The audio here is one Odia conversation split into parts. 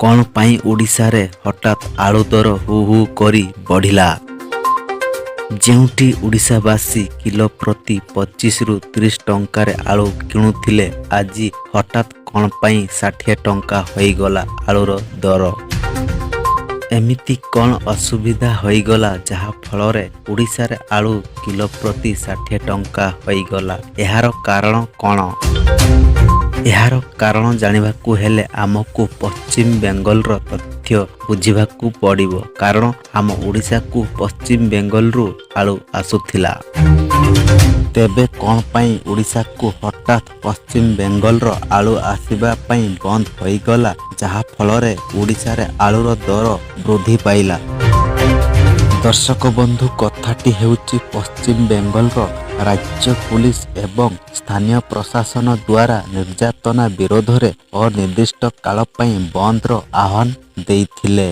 କ'ଣ ପାଇଁ ଓଡ଼ିଶାରେ ହଠାତ୍ ଆଳୁ ଦର ହୁ ହୁ କରି ବଢ଼ିଲା? ଯେଉଁଠି ଓଡ଼ିଶାବାସୀ କିଲୋ ପ୍ରତି 25ରୁ 30 ଟଙ୍କାରେ ଆଳୁ କିଣୁଥିଲେ, ଆଜି ହଠାତ୍ କ'ଣ ପାଇଁ 60 ଟଙ୍କା ହୋଇଗଲା ଆଳୁର ଦର? ଏମିତି କ'ଣ ଅସୁବିଧା ହୋଇଗଲା, ଯାହା ଫଳରେ ଓଡ଼ିଶାରେ ଆଳୁ କିଲୋ ପ୍ରତି 60 ଟଙ୍କା ହୋଇଗଲା? ଏହାର କାରଣ କ'ଣ? ଏହାର କାରଣ ଜାଣିବାକୁ ହେଲେ ଆମକୁ ପଶ୍ଚିମ ବେଙ୍ଗଲର ତଥ୍ୟ ବୁଝିବାକୁ ପଡ଼ିବ, କାରଣ ଆମ ଓଡ଼ିଶାକୁ ପଶ୍ଚିମ ବେଙ୍ଗଲରୁ ଆଳୁ ଆସୁଥିଲା। ତେବେ କ'ଣ ପାଇଁ ଓଡ଼ିଶାକୁ ହଠାତ୍ ପଶ୍ଚିମ ବେଙ୍ଗଲର ଆଳୁ ଆସିବା ପାଇଁ ବନ୍ଦ ହୋଇଗଲା, ଯାହା ଫଳରେ ଓଡ଼ିଶାରେ ଆଳୁର ଦର ବୃଦ୍ଧି ପାଇଲା? ଦର୍ଶକ ବନ୍ଧୁ, କଥାଟି ହେଉଛି ପଶ୍ଚିମ ବେଙ୍ଗଲର ରାଜ୍ୟ ପୁଲିସ ଏବଂ ସ୍ଥାନୀୟ ପ୍ରଶାସନ ଦ୍ୱାରା ନିର୍ଯାତନା ବିରୋଧରେ ଅନିର୍ଦ୍ଦିଷ୍ଟ କାଳ ପାଇଁ ବନ୍ଦର ଆହ୍ୱାନ ଦେଇଥିଲେ।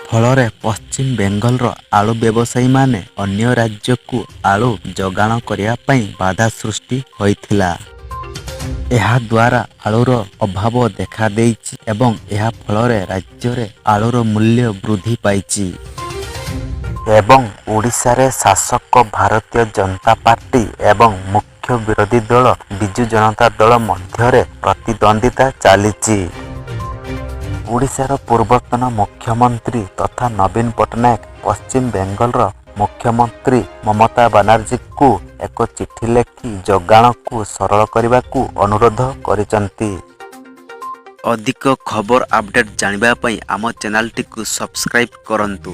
ଫଳରେ ପଶ୍ଚିମ ବେଙ୍ଗଲର ଆଳୁ ବ୍ୟବସାୟୀମାନେ ଅନ୍ୟ ରାଜ୍ୟକୁ ଆଳୁ ଯୋଗାଣ କରିବା ପାଇଁ ବାଧା ସୃଷ୍ଟି ହୋଇଥିଲା। ଏହାଦ୍ୱାରା ଆଳୁର ଅଭାବ ଦେଖାଦେଇଛି ଏବଂ ଏହା ଫଳରେ ରାଜ୍ୟରେ ଆଳୁର ମୂଲ୍ୟ ବୃଦ୍ଧି ପାଇଛି। ଏବଂ ଓଡ଼ିଶାରେ ଶାସକ ଭାରତୀୟ ଜନତା ପାର୍ଟି ଏବଂ ମୁଖ୍ୟ ବିରୋଧୀ ଦଳ ବିଜୁ ଜନତା ଦଳ ମଧ୍ୟରେ ପ୍ରତିଦ୍ୱନ୍ଦ୍ୱିତା ଚାଲିଛି। ଓଡ଼ିଶାର ପୂର୍ବତନ ମୁଖ୍ୟମନ୍ତ୍ରୀ ତଥା ନବୀନ ପଟ୍ଟନାୟକ ପଶ୍ଚିମ ବେଙ୍ଗଲର ମୁଖ୍ୟମନ୍ତ୍ରୀ ମମତା ବାନାର୍ଜୀଙ୍କୁ ଏକ ଚିଠି ଲେଖି ଯୋଗାଣକୁ ସରଳ କରିବାକୁ ଅନୁରୋଧ କରିଛନ୍ତି। ଅଧିକ ଖବର ଅପଡେଟ୍ ଜାଣିବା ପାଇଁ ଆମ ଚ୍ୟାନେଲଟିକୁ ସବସ୍କ୍ରାଇବ୍ କରନ୍ତୁ।